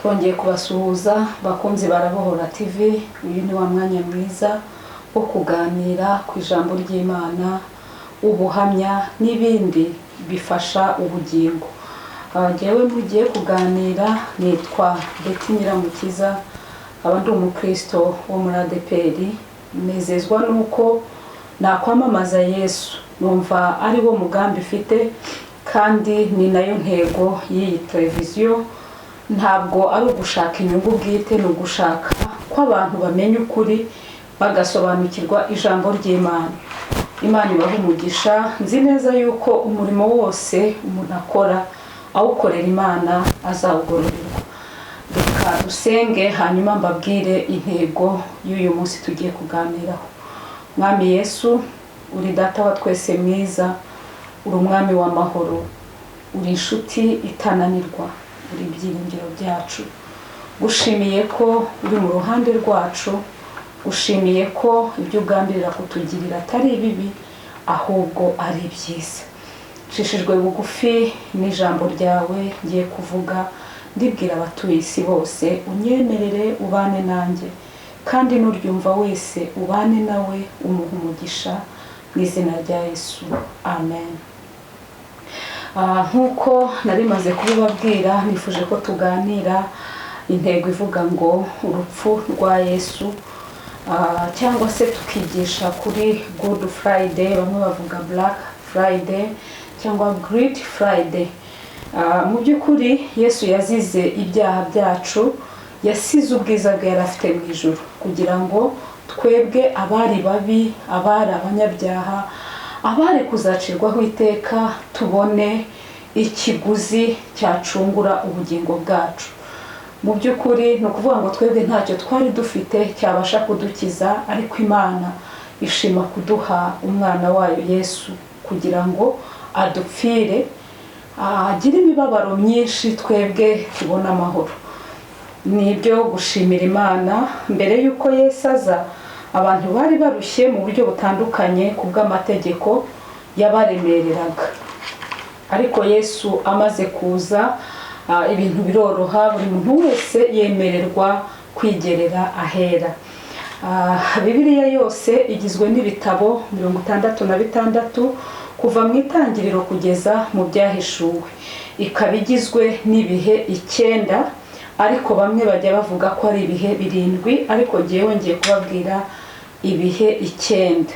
Twongeye kubasuhuza, bakunzi ba Arabohora TV. Uyu ni wa mwanya mwiza wo kuganira ku ijambo ry'Imana, ubuhamya n'ibindi bifasha ubugingo. Njyewe mugiye kuganira nitwa Betty Nyiramukiza, aba ndi umukristo wo muri ADEPR. Nezezwa nuko nakwamamaza Yesu, numva ari wo mugambi mfite kandi ni nayo ntego y'iyi televiziyo. Ntabwo ari ugushaka inyungu bwite, ni ugushaka ko abantu bamenya ukuri, bagasobanukirwa ijambo ry'Imana. Imana ibaha umugisha. Nzi neza yuko umurimo wose umuntu akora awukorera Imana azawugororerwa. Reka dusenge, hanyuma mbabwire intego y'uyu munsi tugiye kuganiraho. Mwami Yesu, uri Data wa twese mwiza, uri Umwami w'amahoro, uri inshuti itananirwa, uri ibyiringiro byacu. Gushimiye ko uri mu ruhande rwacu, gushimiye ko ibyo ugambirira kutugirira atari ibibi, ahubwo ari byiza. Nshishijwe bugufi n'ijambo ryawe ngiye kuvuga, ndibwira abatuye isi bose. Unyemerere ubane nanjye, kandi n'uryumva wese ubane nawe, umuha umugisha mu izina rya Yesu, amen. Nk'uko nari maze kubibabwira, nifuje ko tuganira intego ivuga ngo urupfu rwa Yesu, cyangwa se tukigisha kuri Good Friday, bamwe bavuga Black Friday cyangwa Great Friday. Mu by'ukuri Yesu yazize ibyaha byacu, yasize ubwiza bwe yari afite mu ijuru kugira ngo twebwe abari babi, abari abanyabyaha, abari kuzacirwaho iteka, tubone ikiguzi cyacungura ubugingo bwacu. Mu by'ukuri ni ukuvuga ngo twebwe ntacyo twari dufite cyabasha kudukiza, ariko Imana ishima kuduha umwana wayo Yesu kugira ngo adupfire, agire imibabaro myinshi, twebwe tubone amahoro. Ni ibyo gushimira Imana. Mbere y'uko Yesu aza, abantu bari barushye mu buryo butandukanye ku bw'amategeko yabaremereraga, ariko Yesu amaze kuza, ibintu biroroha, buri muntu wese yemererwa kwigerera ahera. Bibiliya yose igizwe n'ibitabo 66, kuva mu Itangiriro kugeza mu Byahishuwe, ikaba igizwe n'ibihe icyenda, ariko bamwe bajya bavuga ko ari ibihe birindwi, ariko ngewe ngiye kubabwira ibihe icyenda.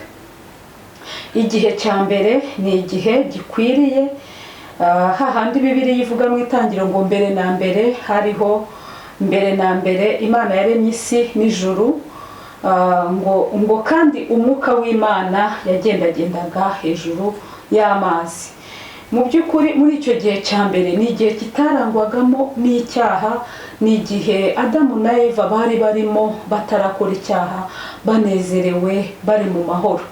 Igihe cya mbere ni igihe gikwiriye, hahandi Bibiliya ivuga mu Itangiriro ngo mbere na mbere hariho, mbere na mbere Imana yaremye isi n'ijuru, ngo kandi umwuka w'Imana yagendagendaga hejuru y'amazi. Mu by'ukuri muri icyo gihe cya mbere ni igihe kitarangwagamo n'icyaha, ni igihe Adamu na Eva bari barimo batarakora icyaha, banezerewe, bari mu mahoro.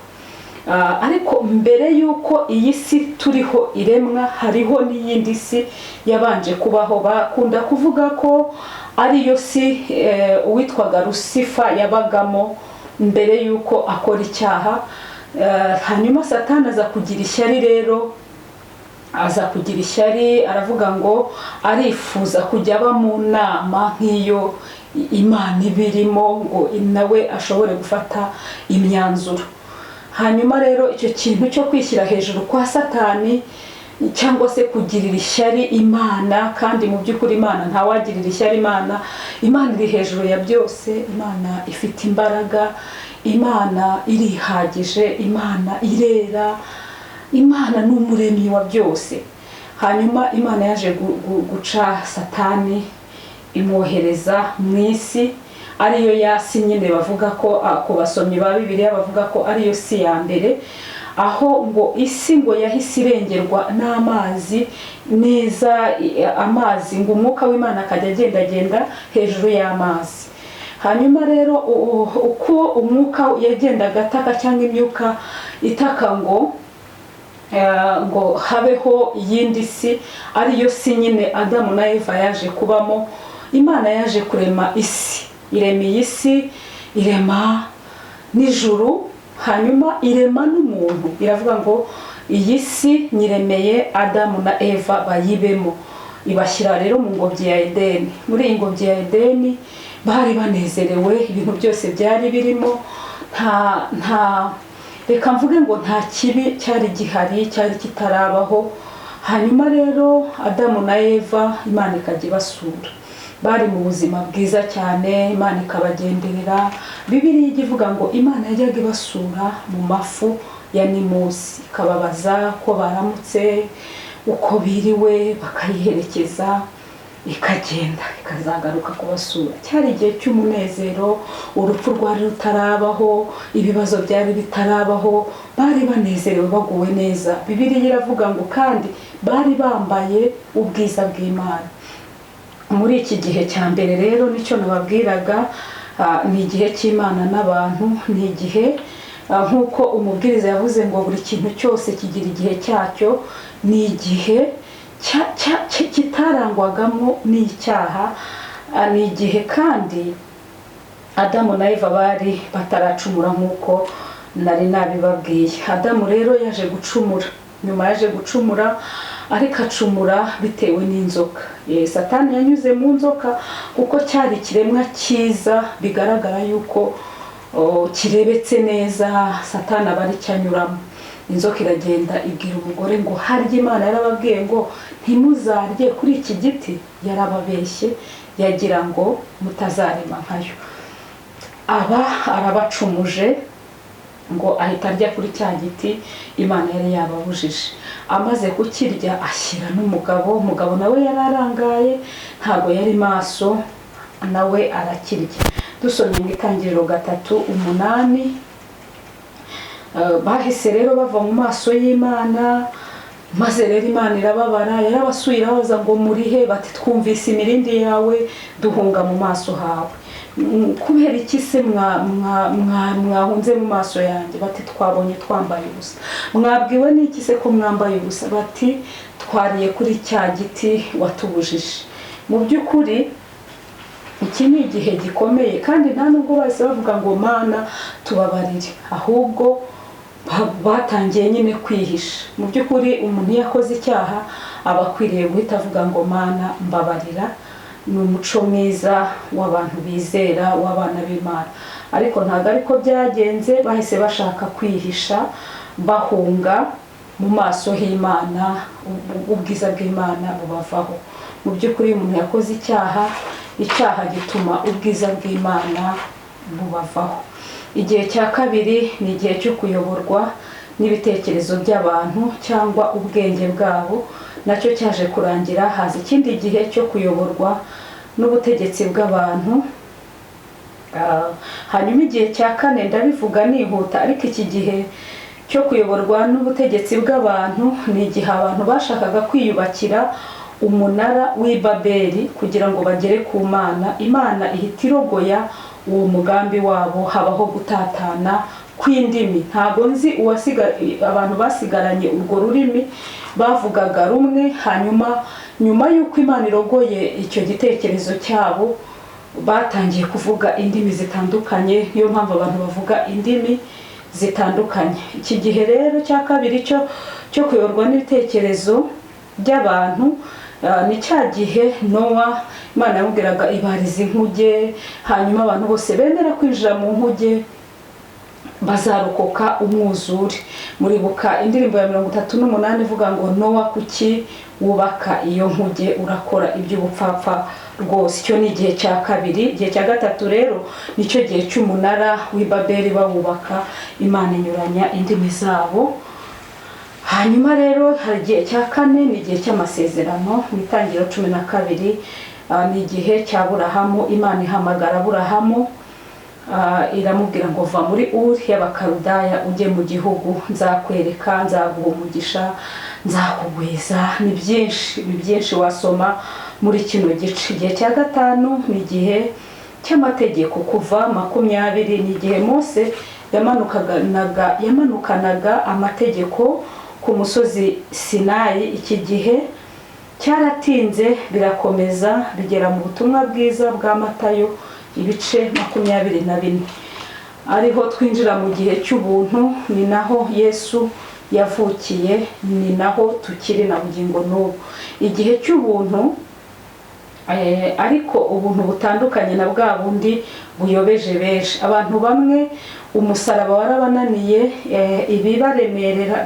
Ariko mbere y'uko iyi si turiho iremwa, hariho n'iyindi si yabanje kubaho. Bakunda kuvuga ko ariyo si uwitwaga Lusifa yabagamo mbere y'uko akora icyaha. Hanyuma Satani aza kugira ishyari rero, aza kugira ishyari, aravuga ngo arifuza kujya aba mu nama nk'iyo Imana iba irimo, ngo nawe ashobore gufata imyanzuro. Hanyuma rero icyo kintu cyo kwishyira hejuru kwa Satani, cyangwa se kugirira ishyari Imana, kandi mu by'ukuri Imana, ntawagirira ishyari Imana. Imana iri hejuru ya byose, Imana ifite imbaraga, Imana irihagije, Imana irera, Imana ni umuremyi wa byose. Hanyuma Imana yaje guca Satani, imwohereza mu isi, ariyo yasi nyine bavuga ko, ku basomyi ba Bibiliya, bavuga ko ariyo si ya mbere, aho ngo isi ngo yahise irengerwa n'amazi neza, amazi ngo umwuka w'Imana akajya agendagenda hejuru y'amazi. Hanyuma rero uko umwuka yagendaga ataka, cyangwa imyuka itaka ngo habeho iyindi si, ariyo si nyine Adamu na Eva yaje kubamo. Imana yaje kurema isi, irema iyi si, irema n'ijuru, hanyuma irema n'umuntu. Iravuga ngo iyi si nyiremeye Adamu na Eva bayibemo. Ibashyira rero mu ngobyi ya Edeni. Muri iyi ngobyi ya Edeni bari banezerewe, ibintu byose byari birimo, nta reka mvuge ngo nta kibi cyari gihari, cyari kitarabaho. Hanyuma rero Adamu na Eva Imana ikajya ibasura, bari mu buzima bwiza cyane, Imana ikabagenderera. Bibiliya ijya ivuga ngo Imana yajyaga ibasura mu mafu ya nimusi, ikababaza ko baramutse, uko biriwe, bakayiherekeza, ikagenda ikazagaruka kubasura. Cyari igihe cy'umunezero, urupfu rwari rutarabaho, ibibazo byari bitarabaho, bari banezerewe, baguwe neza. Bibiliya iravuga ngo kandi bari bambaye ubwiza bw'Imana. Muri iki gihe cya mbere rero nicyo nababwiraga, ni igihe cy'Imana n'abantu, ni igihe nk'uko umubwiriza yavuze ngo buri kintu cyose kigira igihe cyacyo, ni igihe kitarangwagamo n'icyaha, ni igihe kandi Adamu na Eva bari bataracumura nk'uko nari nabibabwiye. Adamu rero yaje gucumura, nyuma yaje gucumura, ariko acumura bitewe n'inzoka. Satani yanyuze mu nzoka kuko cyari ikiremwa cyiza, bigaragara yuko kirebetse neza, Satani aba aricyo anyuramo. Inzoka iragenda ibwira umugore ngo harya Imana yarababwiye ngo ntimuzarye kuri iki giti? Yarababeshye, yagira ngo mutazarema nkayo. Aba arabacumuje, ngo ahita arya kuri cya giti Imana yari yababujije. Amaze kukirya ashyira n'umugabo, umugabo nawe yari arangaye, ntabwo yari maso, nawe arakirya. Dusomye mu Itangiriro 3:8, bahise rero bava mu maso y'Imana. Maze rero Imana irababara, yarabasuye, irababaza ngo murihe? Bati twumvise imirindi yawe, duhunga mu maso hawe. Kubera iki se mwahunze mu maso yanjye? Bati twabonye twambaye ubusa. Mwabwiwe n'iki se ko mwambaye ubusa? Bati twariye kuri cya giti watubujije. Mu by'ukuri iki ni igihe gikomeye, kandi nta nubwo bahise bavuga ngo Mana tubabarire, ahubwo batangiye nyine kwihisha. Mu by'ukuri umuntu iyo akoze icyaha aba akwiriye guhita avuga ngo Mana mbabarira. Ni umuco mwiza w'abantu bizera, w'abana b'Imana. Ariko ntabwo ariko byagenze, bahise bashaka kwihisha, bahunga mu maso h'Imana, ubwiza bw'Imana bubavaho. Mu by'ukuri iyo umuntu yakoze icyaha, icyaha gituma ubwiza bw'Imana bubavaho. Igihe cya kabiri ni igihe cyo kuyoborwa n'ibitekerezo by'abantu cyangwa ubwenge bwabo, nacyo cyaje kurangira haza ikindi gihe cyo kuyoborwa n'ubutegetsi bw'abantu. Hanyuma igihe cya kane, ndabivuga nihuta, ariko iki gihe cyo kuyoborwa n'ubutegetsi bw'abantu ni igihe abantu bashakaga kwiyubakira umunara w'i Babeli kugira ngo bagere ku Mana. Imana ihita irogoya uwo mugambi wabo, habaho gutatana kw'indimi. Ntabwo nzi abantu basigaranye urwo rurimi bavugaga rumwe. Hanyuma nyuma y'uko Imana irogoye icyo gitekerezo cyabo, batangiye kuvuga indimi zitandukanye. Niyo mpamvu abantu bavuga indimi zitandukanye. Iki gihe rero cya kabiri cyo kuyoborwa n'ibitekerezo by'abantu, ni cya gihe Nowa Imana yamubwiraga ibariza inkuge, hanyuma abantu bose bemera kwinjira mu nkuge bazarokoka umwuzure. Muribuka indirimbo ya 38 ivuga ngo Nowa kuki wubaka iyo nkuge, urakora iby'ubupfapfa rwose. Icyo ni igihe cya kabiri. Igihe cya gatatu rero nicyo gihe cy'umunara w'i Babeli bawubaka, Imana inyuranya indimi zabo. Hanyuma rero hari igihe cya kane, ni igihe cy'amasezerano. Mu Itangiriro 12, ni igihe cya Aburahamu. Imana ihamagara Aburahamu, iramubwira ngo va muri Uri y'Abakaludaya ujye mu gihugu nzakwereka, nzaguha umugisha, nzakugwiza. Ni byinshi, ni byinshi wasoma muri kino gice. Igihe cya gatanu ni igihe cy'amategeko, kuva 20, ni igihe Mose yamanukanaga amategeko ku musozi Sinayi. Iki gihe cyaratinze birakomeza bigera mu butumwa bwiza bwa Matayo ibice 24, ariho twinjira mu gihe cy'ubuntu. Ni naho Yesu yavukiye, ni naho tukiri na bugingo n'ubu. Igihe cy'ubuntu, ariko ubuntu butandukanye na bwa bundi buyobeje benshi. Abantu bamwe umusaraba warabananiye, ibibaremerera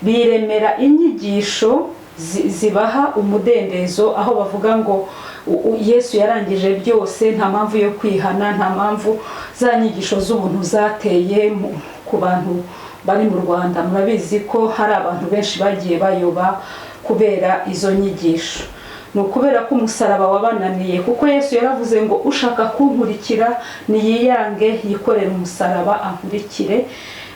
biremera inyigisho zibaha umudendezo, aho bavuga ngo Yesu yarangije byose, nta mpamvu yo kwihana, nta mpamvu. Za nyigisho z'ubuntu zateye ku bantu bari mu Rwanda, murabizi ko hari abantu benshi bagiye bayoba kubera izo nyigisho. Ni ukubera ko umusaraba wabananiye, kuko Yesu yaravuze ngo ushaka kunkurikira niyiyange, yikorere umusaraba, ankurikire.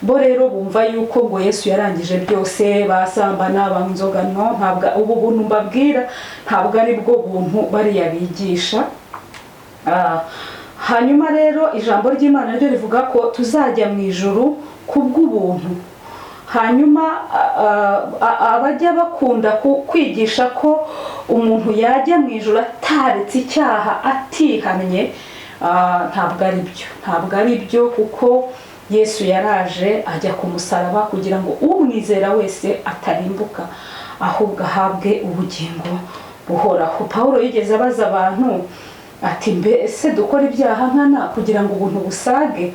Bo rero bumva yuko ngo Yesu yarangije byose, basambana, banywa inzoga. No, ntabwo ubu buntu mbabwira, ntabwo ari bwo buntu bariya bigisha. Hanyuma rero ijambo ry'Imana ryo rivuga ko tuzajya mu ijuru kubw'ubuntu. Hanyuma abajya bakunda kwigisha ko umuntu yajya mu ijuru ataretse icyaha, atihannye, ntabwo ari byo, ntabwo ari byo, kuko Yesu yaraje ajya ku musaraba kugira ngo umwizera wese atarimbuka, ahubwo ahabwe ubugingo buhoraho. Pawulo yigeze abaza abantu ati: "Mbese dukora ibyaha nkana kugira ngo ubuntu busage?"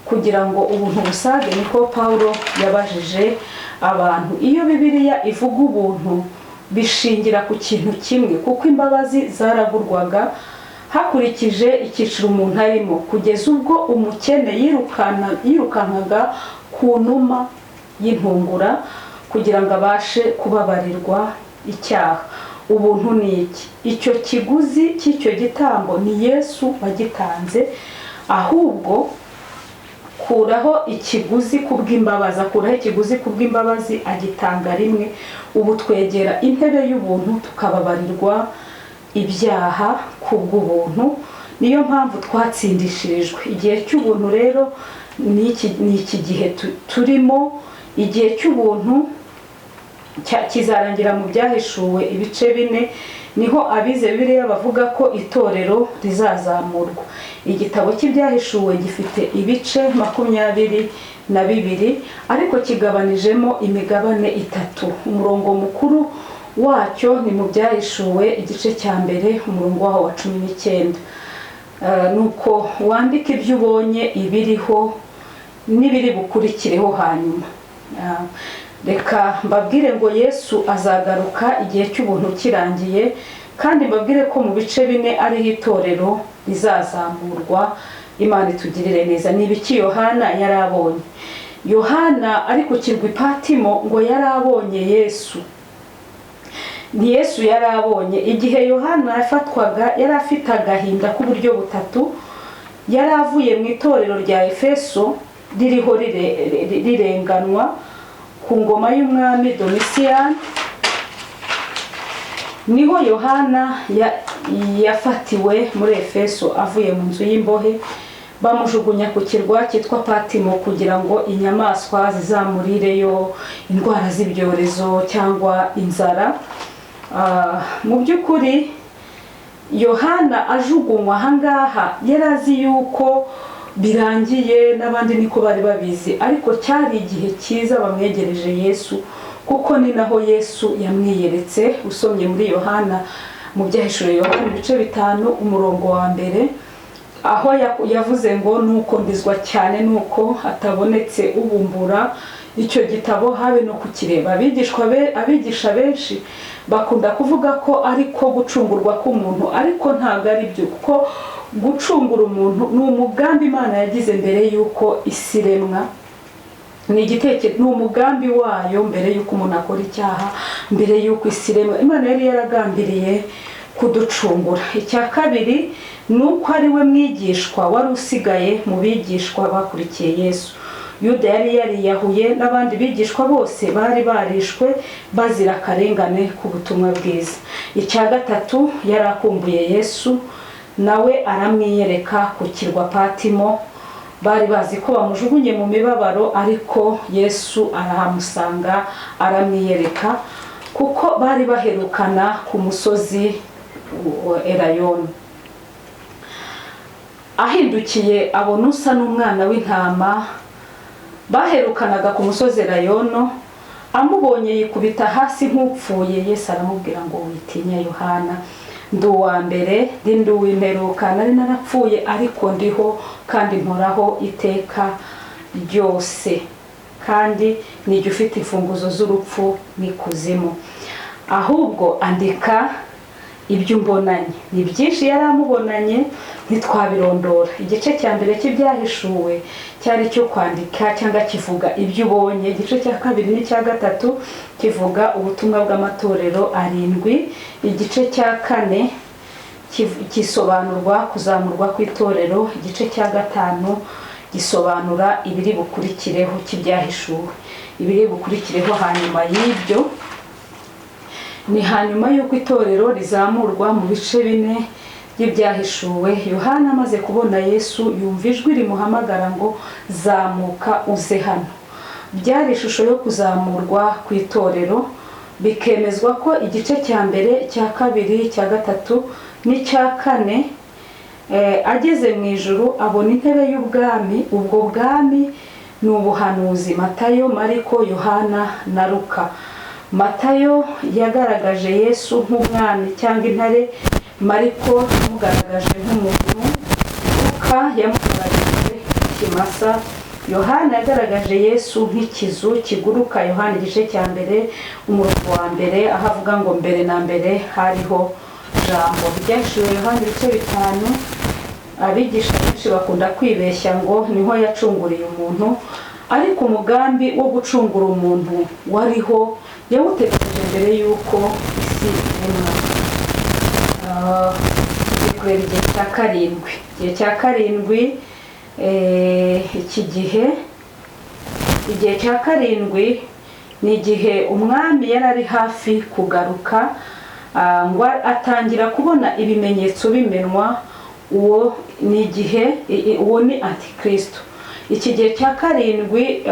Kugira ngo ubuntu busage, niko Pawulo yabajije abantu. Iyo Bibiliya ivuga ubuntu, bishingira ku kintu kimwe, kuko imbabazi zaragurwaga hakurikije icyiciro umuntu arimo, kugeza ubwo umukene yirukankaga ku numa y'intungura kugira ngo abashe kubabarirwa icyaha. Ubuntu ni iki? Icyo kiguzi cy'icyo gitambo ni Yesu wagitanze, ahubwo kuraho ikiguzi kubw'imbabazi, akuraho ikiguzi kubw'imbabazi, agitanga rimwe. Ubu twegera intebe y'ubuntu tukababarirwa ibyaha kubw'ubuntu, niyo mpamvu twatsindishirijwe. Igihe cy'ubuntu rero ni iki gihe turimo. Igihe cy'ubuntu kizarangira mu Byahishuwe ibice 4, niho abize Bibiliya bavuga ko itorero rizazamurwa. Igitabo cy'Ibyahishuwe gifite ibice 22, ariko kigabanijemo imigabane itatu. Umurongo mukuru wacyo ni mu Byahishuwe igice cya mbere, umurongo waho wa 19. Nuko wandika ibyo ubonye, ibiriho n'ibiri bukurikireho hanyuma. Reka mbabwire ngo Yesu azagaruka igihe cy'ubuntu kirangiye, kandi mbabwire ko mu bice 4 ariho itorero rizazamurwa. Imana itugirire neza. Ni ibiki Yohana yari abonye? Yohana ari ku kirwa i Patimo ngo yari abonye Yesu. Ni Yesu yari abonye. Igihe Yohana yafatwaga yari afite agahinda k'uburyo butatu. Yari avuye mu itorero rya Efeso ririho rirenganwa ku ngoma y'umwami Domisiyani, niho Yohana yafatiwe muri Efeso avuye mu nzu y'imbohe, bamujugunya ku kirwa cyitwa Patimo kugira ngo inyamaswa zizamurireyo, indwara z'ibyorezo cyangwa inzara. Mu by'ukuri Yohana ajugunywa ahangaha yari azi yuko birangiye, n'abandi niko bari babizi, ariko cyari igihe cyiza bamwegereje Yesu, kuko ni naho Yesu yamwiyeretse. Usomye muri Yohana, mu Byahishuwe Yohana ibice 5, umurongo wa mbere, aho yavuze ngo nuko ndizwa cyane nuko hatabonetse ubumbura icyo gitabo, habe no kukireba. Abigisha benshi bakunda kuvuga ko ariko gucungurwa k'umuntu, ariko ntabwo ari byo, kuko gucungura umuntu ni umugambi Imana yagize mbere y'uko isi iremwa. Ni igitekerezo, ni umugambi wayo mbere y'uko umuntu akora icyaha, mbere y'uko isi iremwa, Imana yari yaragambiriye kuducungura. Icya kabiri ni uko ari we mwigishwa wari usigaye mu bigishwa bakurikiye Yesu. Yuda yari yariyahuye, n'abandi bigishwa bose bari barishwe bazira akarengane k'ubutumwa bwiza. Icya gatatu, yari akumbuye Yesu, nawe aramwiyereka ku kirwa Patimo. Bari bazi ko bamujugunye mu mibabaro, ariko Yesu arahamusanga aramwiyereka, kuko bari baherukana ku musozi wa Erayoni. Ahindukiye abona usa n'umwana w'intama. Baherukanaga ku musozi Elayono. Amubonye yikubita hasi nk'upfuye. Yesu aramubwira ngo witinya Yohana, ndi uwa mbere, ndi uw'imperuka, nari narapfuye ariko ndiho kandi mporaho iteka ryose, kandi nijye ufite imfunguzo z'urupfu n'ikuzimu. Ahubwo andika ibyo umbonanye. Ni byinshi yari amubonanye, ntitwabirondora. Igice cya mbere cy'ibyahishuwe cyari icyo kwandika cyangwa kivuga ibyo ubonye. Igice cya kabiri n'icya gatatu kivuga ubutumwa bw'amatorero arindwi. Igice cya kane gisobanurwa kuzamurwa kw'itorero. Igice cya gatanu gisobanura ibiri bukurikireho cy'ibyahishuwe, ibiri bukurikireho hanyuma y'ibyo ni hanyuma y'uko itorero rizamurwa. Mu bice bine by'ibyahishuwe, Yohana amaze kubona Yesu yumva ijwi rimuhamagara ngo zamuka uze hano. Byari ishusho yo kuzamurwa ku itorero, bikemezwa ko igice cya mbere, cya kabiri, cya gatatu n'icya kane. Ageze mu ijuru abona intebe y'ubwami. Ubwo bwami ni ubuhanuzi: Matayo, Mariko, Yohana na Luka. Matayo yagaragaje Yesu nk'umwami cyangwa intare, Mariko yamugaragaje nk'umuntu, Luka yamugaragaje nk'ikimasa, Yohana yagaragaje Yesu nk'ikizu kiguruka. Yohana igice cya mbere umurongo wa mbere, aho avuga ngo mbere na mbere hariho Jambo. Ibyahishuwe Yohana ibice 5, abigisha benshi bakunda kwibeshya ngo niho yacunguriye umuntu, ariko umugambi wo gucungura umuntu wariho, yawutegereje mbere y'uko isi iremwa. Tugiye kureba igihe cya karindwi. Igihe cya karindwi, iki gihe, igihe cya karindwi ni igihe umwami yari ari hafi kugaruka, ngo atangira kubona ibimenyetso bimenwa. Uwo ni igihe, uwo ni antikristo. Iki gihe cya karindwi,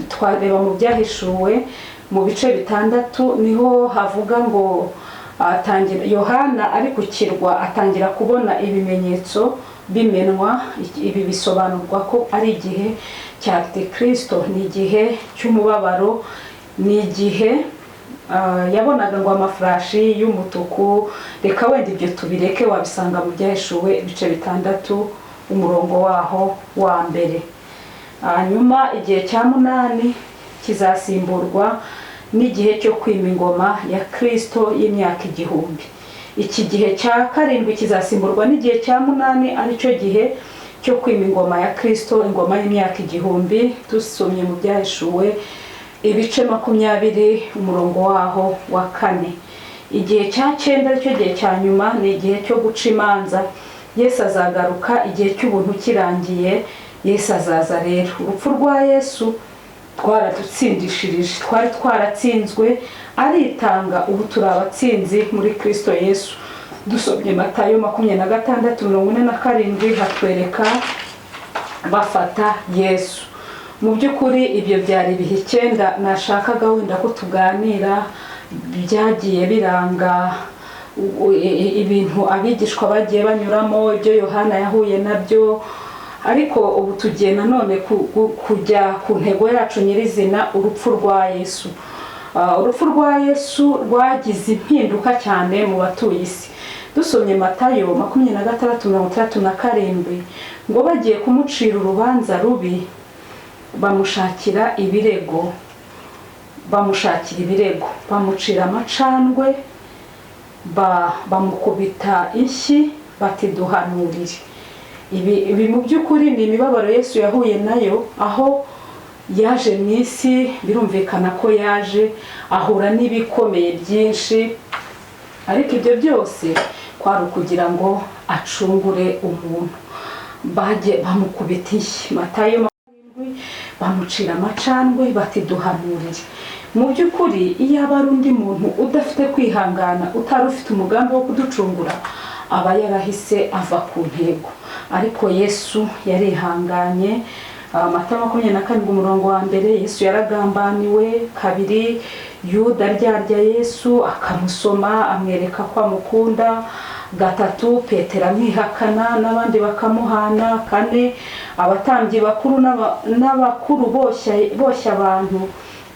twareba mu byahishuwe mu bice 6, niho havuga ngo atangira, Yohana ari ku kirwa atangira kubona ibimenyetso bimenwa. Ibi bisobanurwa ko ari igihe cya antikristo, ni igihe cy'umubabaro, ni igihe yabonaga ngo amafurashi y'umutuku. Reka wenda ibyo tubireke, wabisanga mu byahishuwe ibice 6 umurongo waho wa mbere. Hanyuma igihe cya munani kizasimburwa n'igihe cyo kwima ingoma ya Kristo y'imyaka 1000. Iki gihe cya karindwi kizasimburwa n'igihe cya munani, aricyo gihe cyo kwima ingoma ya Kristo, ingoma y'imyaka 1000. Dusomye mu byahishuwe ibice 20 umurongo waho wa kane. Igihe cya cyenda, aricyo gihe cya nyuma, ni igihe cyo guca imanza. Yesu azagaruka igihe cy'ubuntu kirangiye. Yesu azaza rero. Urupfu rwa Yesu twaradutsindishirije, twari twaratsinzwe, aritanga, ubu turi abatsinzi muri Kristo Yesu. Dusomye Matayo 26:47, hatwereka bafata Yesu. Mu by'ukuri ibyo byari ibihe 9 nashakaga wenda ko tuganira, byagiye biranga ibintu abigishwa bagiye banyuramo, ibyo Yohana yahuye nabyo. Ariko ubu tugiye nanone kujya ku ntego yacu nyirizina, urupfu rwa Yesu. Urupfu rwa Yesu rwagize impinduka cyane mu batuye isi. Dusomye Matayo 26:67, ngo bagiye kumucira urubanza rubi, bamushakira ibirego, bamushakira ibirego, bamucira amacandwe, bamukubita inshyi, bati duhanurire. Ibi mu by'ukuri ni imibabaro Yesu yahuye nayo aho yaje mu isi. Birumvikana ko yaje ahura n'ibikomeye byinshi, ariko ibyo byose kwari ukugira ngo acungure umuntu. Bagiye bamukubita inshyi, Matayo 7, bamucira amacandwe, bati duhanurire. Mu by'ukuri iyo aba ari undi muntu udafite kwihangana, utari ufite umugambi wo kuducungura, aba yarahise ava ku ntego, ariko Yesu yarihanganye. Matayo 27 umurongo wa mbere, Yesu yaragambaniwe. Kabiri, Yuda aryarya Yesu akamusoma, amwereka ko amukunda. Gatatu, Petero amwihakana n'abandi bakamuhana. Kane, abatambyi bakuru n'abakuru boshya abantu.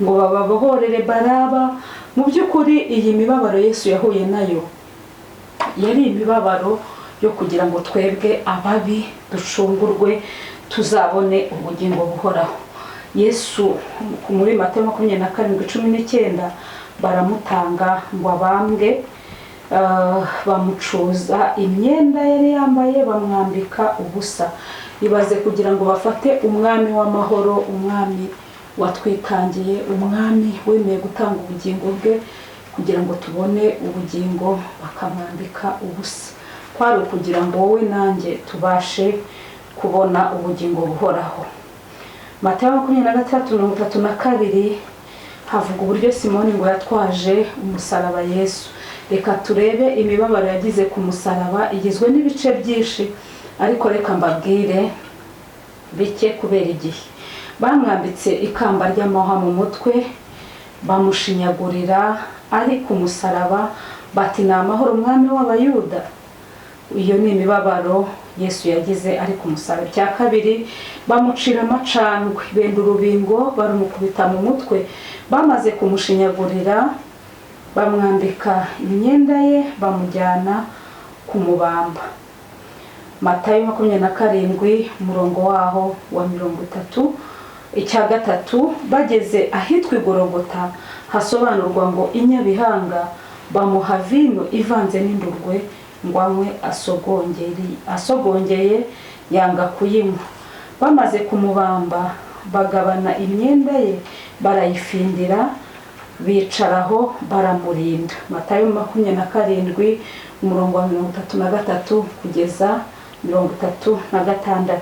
ngo bababohorere Baraba. Mu by'ukuri iyi mibabaro Yesu yahuye nayo yari imibabaro yo kugira ngo twebwe ababi ducungurwe, tuzabone ubugingo buhoraho. Yesu muri Matayo 27:19 baramutanga ngo abambwe, bamucuza imyenda yari yambaye, bamwambika ubusa. Ibaze kugira ngo bafate umwami w'amahoro, umwami watwitangiye, umwami wemeye gutanga ubugingo bwe kugira ngo tubone ubugingo, bakamwambika ubusa. Kwari ukugira ngo wowe nanjye tubashe kubona ubugingo buhoraho. Matayo 26:32 havuga uburyo Simoni ngo yatwaje umusaraba Yesu. Reka turebe imibabaro yagize ku musaraba, igizwe n'ibice byinshi, ariko reka mbabwire bike kubera igihe. Bamwambitse ikamba ry'amahwa mu mutwe, bamushinyagurira ari ku musaraba, bati ni amahoro umwami w'Abayuda. Iyo ni imibabaro Yesu yagize ari ku musaraba. Icya kabiri, bamucira amacandwe, benda urubingo barumukubita mu mutwe. Bamaze kumushinyagurira bamwambika imyenda ye, bamujyana kumubamba. Matayo 27 umurongo waho wa 30. Icya gatatu, bageze ahitwa Igorogota, hasobanurwa ngo inyabihanga, bamuha vino ivanze n'indurwe ngo anywe, asogongeye yanga kuyinywa. Bamaze kumubamba bagabana imyenda ye, barayifindira, bicaraho baramurinda. Matayo 27 umurongo wa 33 kugeza 36.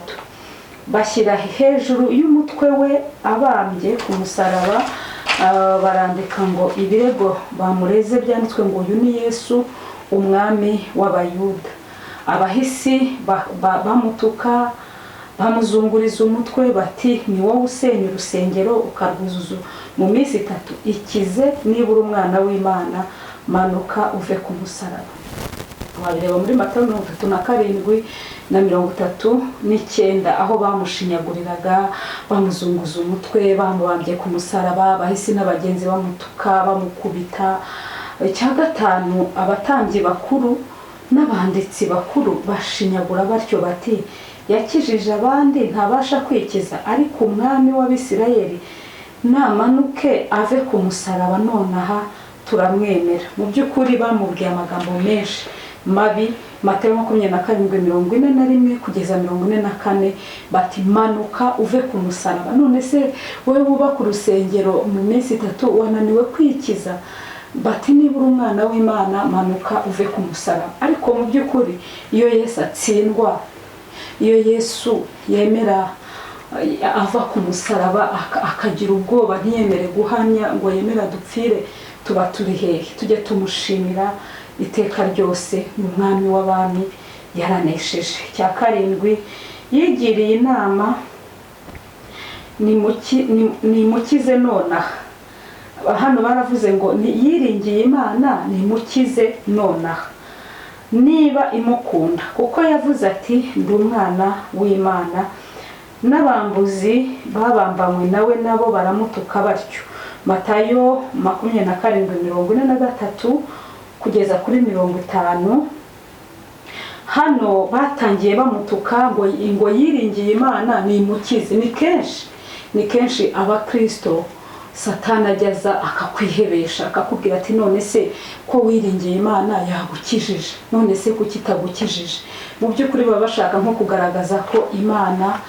Bashyira hejuru y'umutwe we abambye ku musaraba, barandika ngo ibirego bamureze byanditswe ngo uyu ni Yesu umwami w'Abayuda. Abahisi bamutuka, bamuzunguriza umutwe bati ni wowe usenya urusengero ukarwuzuza mu minsi 3, ikize niba uri umwana w'Imana, manuka uve ku musaraba. Wabireba muri Matayo 37 na 39, aho bamushinyaguriraga, bamuzunguza umutwe, bamubambye ku musaraba, bahisi n'abagenzi bamutuka, bamukubita. Icya gatanu, abatambyi bakuru n'abanditsi bakuru bashinyagura batyo bati yakijije abandi ntabasha kwikiza, ariko umwami w'Abisirayeli namanuke ave ku musaraba nonaha turamwemera. Mu by'ukuri bamubwiye amagambo menshi mabi. Matayo 27:41 kugeza 44 bati manuka uve ku musaraba. None se wowe wubaka urusengero mu minsi 3 wananiwe kwikiza? Bati niba uri umwana w'Imana manuka uve ku musaraba. Ariko mu by'ukuri iyo Yesu atsindwa, iyo Yesu yemera ava ku musaraba akagira ubwoba ntiyemere guhamya ngo yemera dupfire, tuba turi hehe? Tujye tumushimira iteka ryose, ni umwami w'abami, yaranesheje. Icya karindwi, yigiriye inama nimukize nonaha. Hano baravuze ngo yiringiye Imana nimukize nonaha niba imukunda, kuko yavuze ati ndi umwana w'Imana. N'abambuzi babambanywe nawe nabo baramutuka batyo. Matayo 27:43 kugeza kuri 50. Hano batangiye bamutuka ngo yiringiye Imana nimukize. Ni kenshi abakristo Satani ajyaza akakwihebesha, akakubwira ati none se ko wiringiye Imana yagukijije, none se kuki itagukijije? Mu by'ukuri baba bashaka nko kugaragaza ko Imana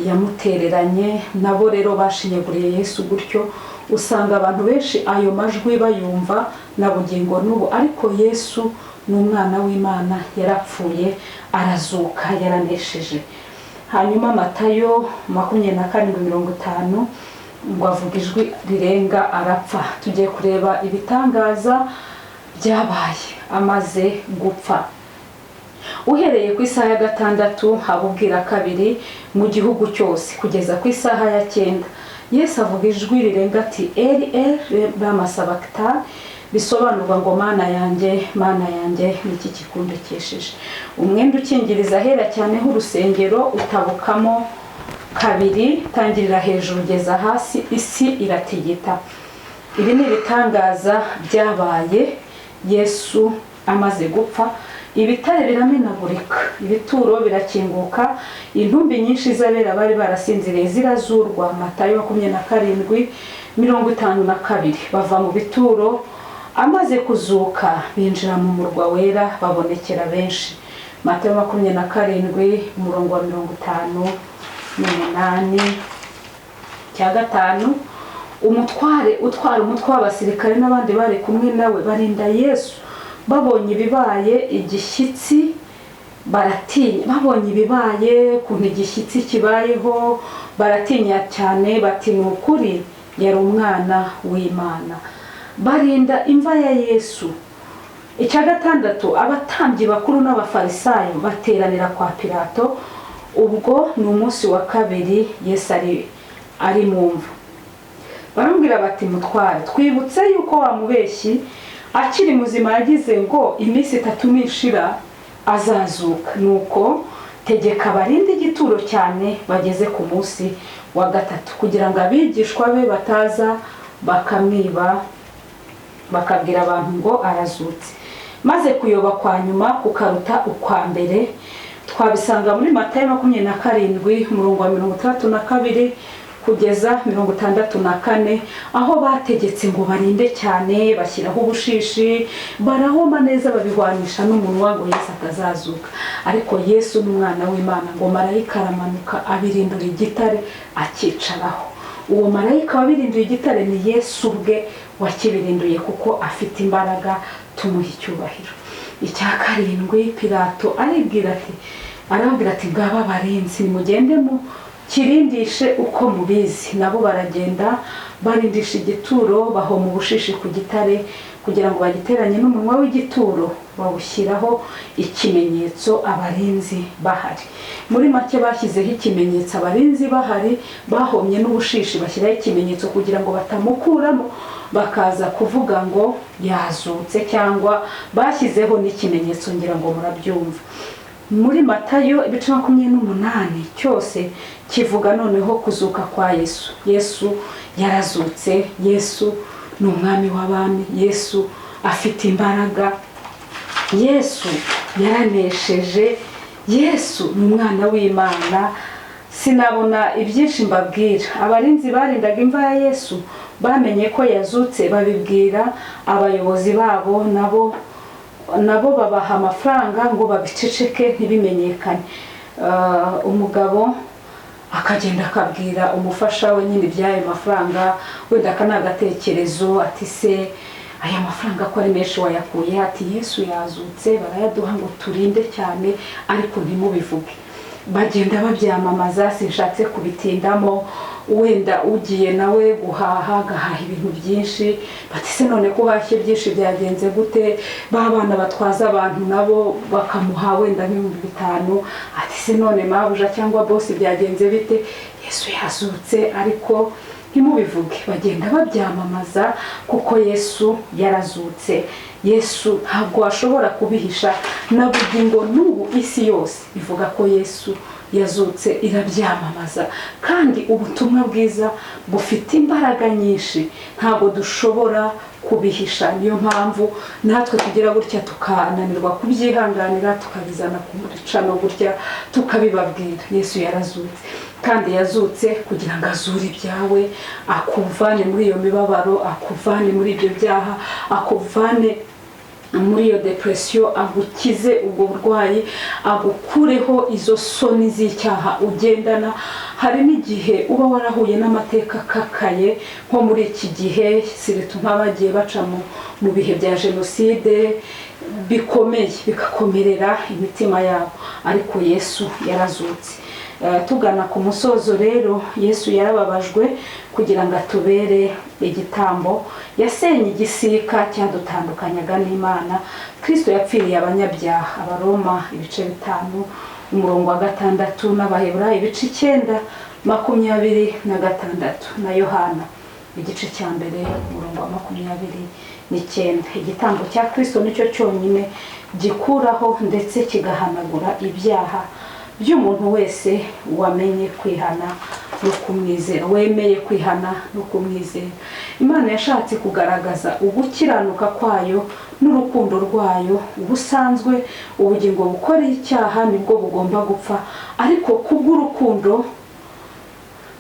yamutereranye. Nabo rero bashinyaguriye Yesu gutyo. Usanga abantu benshi ayo majwi bayumva na bugingo n'ubu, ariko Yesu ni umwana w'Imana, yarapfuye arazuka, yaranesheje. Hanyuma Matayo 27:50 ngo avuga ijwi rirenga arapfa. Tugiye kureba ibitangaza byabaye amaze gupfa. Uhereye ku isaha ya 6 haba kabiri mu gihugu cyose kugeza ku isaha ya 9, Yesu avuga ijwi rirenga ati Eli Eli lama sabakitani, bisobanurwa ngo Mana yanjye, Mana yanjye, niki kikundekesheje. Umwenda ukingiriza ahera cyane h'urusengero utabukamo Kabiri, tangirira hejuru ugeza hasi, isi iratigita. Ibi ni ibitangaza byabaye Yesu amaze gupfa. Ibitare biramenagurika, ibituro birakinguka, intumbi nyinshi z'abera bari barasinziriye zirazurwa. Matayo 27:52. Bava mu bituro amaze kuzuka, binjira mu murwa wera, babonekera benshi. Matayo 27 umurongo wa 58. Cya gatanu, umutware utwara umutwe w'abasirikare n'abandi bari kumwe nawe barinda Yesu, babonye ibibaye igishyitsi baratinya. Babonye ibibaye, ukuntu igishyitsi kibayeho, baratinya cyane, bati: "Ni ukuri yari Umwana w'Imana." Barinda imva ya Yesu. Icya gatandatu, abatambyi bakuru n'Abafarisayo bateranira kwa Pilato. Ubwo ni umunsi wa kabiri Yesu ari mu mva. Baramubwira bati: "Mutware, twibutse yuko wa mubeshyi akiri muzima yagize ngo iminsi 3 nishira azazuka. Nuko tegeka barinde igituro cyane bageze ku munsi wa gatatu, kugira ngo abigishwa be bataza bakamwiba, bakabwira abantu ngo arazutse, maze kuyoba kwa nyuma kukaruta ukwa mbere." Twabisanga muri Matayo 27 umurongo wa 62 kugeza 64, aho bategetse ngo barinde cyane, bashyiraho ubushishi, barahoma neza, babihwanisha n'umunwa ngo Yesu atazazuka. Ariko Yesu n'Umwana w'Imana, ngo marayika aramanuka abirindura igitare, akicaraho. Uwo marayika wabirinduye igitare ni Yesu ubwe wakibirinduye, kuko afite imbaraga. Tumuha icyubahiro. Icya karindwi, Pilato aribwira ati, arababwira ati: "Ngaba abarinzi, nimugende mu kirindishe uko mubizi." Nabo baragenda, barindisha igituro, bahoma ubushishi ku gitare kugira ngo bagiteranye n'umunwa w'igituro, bawushyiraho ikimenyetso abarinzi bahari. Muri make, bashyizeho ikimenyetso abarinzi bahari, bahomye n'ubushishi, bashyiraho ikimenyetso kugira ngo batamukuramo bakaza kuvuga ngo yazutse, cyangwa bashyizeho n'ikimenyetso. Ngira ngo murabyumva. Muri Matayo ibice 28 cyose kivuga noneho kuzuka kwa Yesu. Yesu yarazutse, Yesu ni Umwami w'abami, Yesu afite imbaraga, Yesu yaranesheje, Yesu ni Umwana w'Imana. Sinabona ibyinshi mbabwira. Abarinzi barindaga imva ya Yesu bamenye ko yazutse, babibwira abayobozi babo, nabo babaha amafaranga ngo babiceceke ntibimenyekane. Umugabo akagenda akabwira umufasha we nyine iby'ayo mafaranga. Wenda aka ni agatekerezo, ati: "Se aya mafaranga ko ari menshi wayakuye?" Ati: "Yesu yazutse, barayaduha ngo turinde cyane, ariko ntimubivuge." Bagenda babyamamaza, sinshatse kubitindamo. Wenda ugiye nawe guhaha agahaha ibintu byinshi, bati: "Se none ko uhashye byinshi byagenze gute?" Ba bana batwaza abantu nabo bakamuha wenda nk'5,000, ati: "Se none mabuja cyangwa boss byagenze bite?" "Yesu yazutse, ariko ntimubivuge." Bagenda babyamamaza kuko Yesu yarazutse. Yesu ntabwo washobora kubihisha na bugingo n'ubu. Isi yose ivuga ko Yesu yazutse, irabyamamaza, kandi ubutumwa bwiza bufite imbaraga nyinshi, ntabwo dushobora kubihisha. Niyo mpamvu natwe tugira gutya tukananirwa kubyihanganira, tukabizana ku gutya tukabibabwira. Yesu yarazutse, kandi yazutse kugira ngo azure ibyawe, akuvane muri iyo mibabaro, akuvane muri ibyo byaha, akuvane muri iyo depression, agukize ubwo burwayi, agukureho izo soni z'icyaha ugendana. Hari n'igihe uba warahuye n'amateka akakaye, nko muri iki gihe, surtout nk'abagiye baca mu bihe bya jenoside bikomeye, bikakomerera imitima yabo. Ariko Yesu yarazutse. Tugana ku musozo rero, Yesu yarababajwe kugira ngo atubere igitambo. Yasenye igisika cyadutandukanyaga n'Imana. Kirisito yapfiriye abanyabyaha. Abaroma ibice 5 umurongo wa 6, n'Abaheburayo ibice 9 26, na Yohana igice cya 1 umurongo wa 29. Igitambo cya Kirisito nicyo cyonyine gikuraho ndetse kigahanagura ibyaha. by'umuntu wese wamenye kwihana no kumwizera, wemeye kwihana no kumwizera. Imana yashatse kugaragaza ugukiranuka kwayo n'urukundo rwayo. Ubusanzwe ubugingo bukora icyaha nibwo bugomba gupfa, ariko kubw'urukundo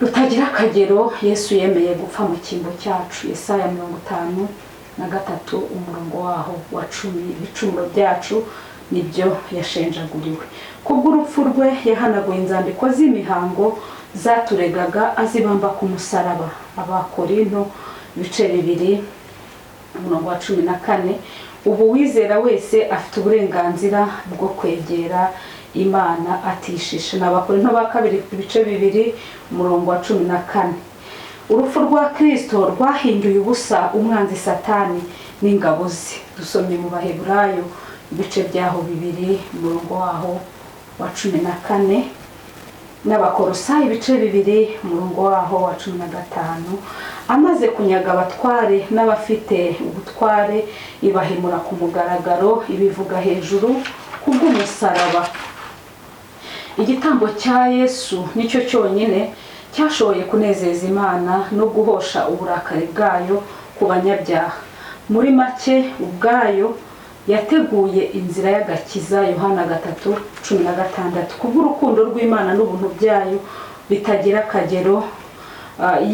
rutagira akagero Yesu yemeye gupfa mu cyimbo cyacu. Yesaya 53 umurongo waho wa 10, ibicumuro byacu nibyo yashenjaguriwe. Kubw'urupfu rwe yahanaguye inzandiko z'imihango zaturegaga azibamba ku musaraba. Abakorinto ibice 2 umurongo wa 14. Ubu wizera wese afite uburenganzira bwo kwegera Imana atishisha. Ni Abakorinto ba kabiri ibice 2 umurongo wa 14. Urupfu rwa Kristo rwahinduye ubusa umwanzi Satani n'ingabo ze. Dusomye mu Baheburayo ibice byaho 2 umurongo waho wa 14, n'Abakolosayi ibice 2 umurongo waho wa 15. Amaze kunyaga abatware n'abafite ubutware ibahemura ku mugaragaro, ibivuga hejuru kubw'umusaraba. Igitambo cya Yesu nicyo cyonyine cyashoboye kunezeza Imana no guhosha uburakari bwayo ku banyabyaha. Muri make ubwayo yateguye inzira y'agakiza. Yohana 3:16. Kubw'urukundo rw'Imana n'ubuntu byayo bitagira akagero,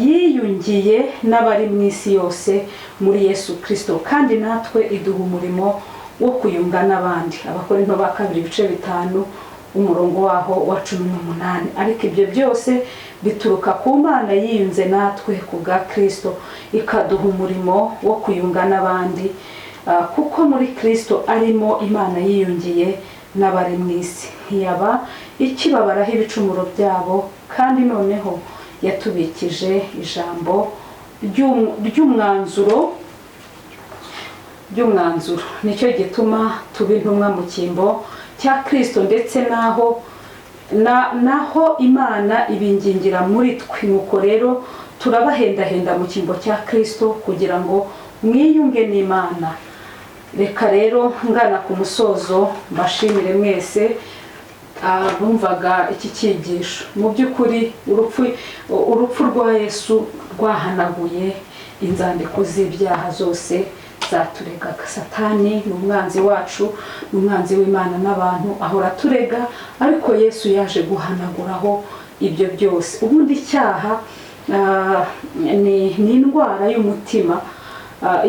yiyungiye n'abari mu isi yose muri Yesu Kristo, kandi natwe iduha umurimo wo kuyunga n'abandi. Abakorinto ba kabiri ibice 5 umurongo waho wa 18. Ariko ibyo byose bituruka ku Mana yiyunze natwe ku bwa Kristo, ikaduha umurimo wo kuyunga n'abandi, kuko muri Kristo arimo Imana yiyungiye n'abari mu isi, ntiyaba ikibabaraho ibicumuro byabo, kandi noneho yatubikije ijambo ry'umwanzuro. Nicyo gituma tuba intumwa mu cyimbo cya Kristo, ndetse naho Imana ibingingira muri twe. Nuko rero turabahendahenda mu cyimbo cya Kristo kugira ngo mwiyunge n'Imana. Reka rero ngana ku musozo mbashimire mwese bumvaga iki cyigisho. Mu by'ukuri urupfu rwa Yesu rwahanaguye inzandiko z'ibyaha zose zaturegaga. Satani ni umwanzi wacu, ni umwanzi w'Imana n'abantu, ahora aturega, ariko Yesu yaje guhanaguraho ibyo byose. Ubundi icyaha ni indwara y'umutima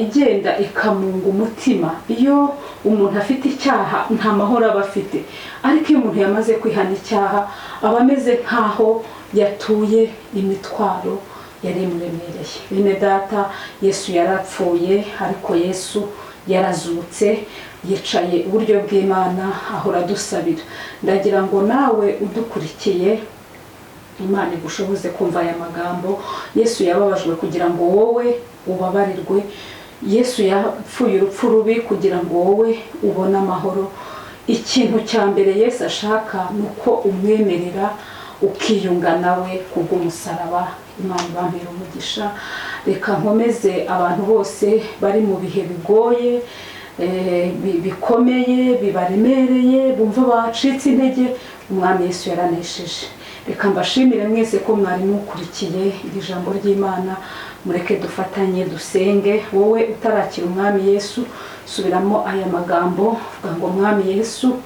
igenda ikamunga umutima. Iyo umuntu afite icyaha nta mahoro aba afite, ariko iyo umuntu yamaze kwihana icyaha aba ameze nk'aho yatuye imitwaro yari imuremereye. Bene data, Yesu yarapfuye, ariko Yesu yarazutse, yicaye iburyo bw'Imana, ahora adusabira. Ndagira ngo nawe udukurikiye, Imana igushoboze kumva aya magambo. Yesu yababajwe kugira ngo wowe ubabarirwe. Yesu yapfuye urupfu rubi kugira ngo wowe ubone amahoro. Ikintu cya mbere Yesu ashaka ni uko umwemerera ukiyunga nawe kubw'umusaraba. Imana ibampere umugisha. Reka nkomeze abantu bose bari mu bihe bigoye, bikomeye, bibaremereye, bumva bacitse intege. Umwami Yesu yaranesheje. Reka mbashimire mwese ko mwari mukurikiye iri jambo ry'Imana. Mureke dufatanye dusenge. Wowe utarakira Umwami Yesu, subiramo aya magambo, vuga ngo: Mwami Yesu,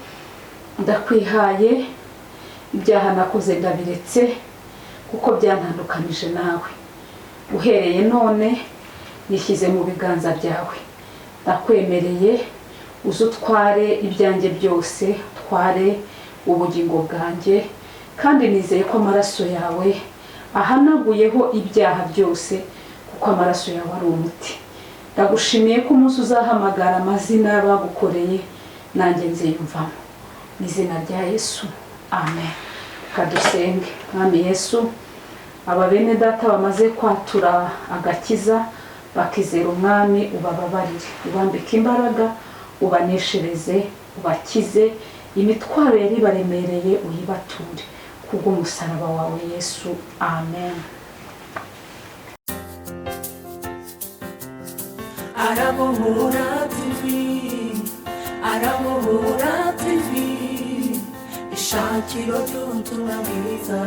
ndakwihaye, ibyaha nakoze ndabiretse kuko byantandukanije nawe. Uhereye none nishyize mu biganza byawe, ndakwemereye uze utware ibyanjye byose, utware ubugingo bwanjye, kandi nizeye ko amaraso yawe ahanaguyeho ibyaha byose, kuko amaraso yawe ari umuti. Ndagushimiye ko umunsi uzahamagara amazina y'abagukoreye nanjye nziyumvamo. Mu izina rya Yesu, amen. Kadusenge. Mwami Yesu, aba bene data bamaze kwatura agakiza bakizera Umwami, ubababarire, ubambike imbaraga, ubaneshereze, ubakize imitwaro yari baremereye, uyibature kubw'umusaraba wawe Yesu, amen. Arabohora TV, Arabohora TV, Ishakiro ry'ubutumwa bwiza,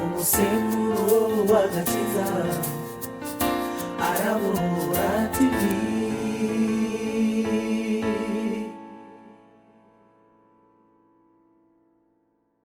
umusemburo w'agakiza, Arabohora TV.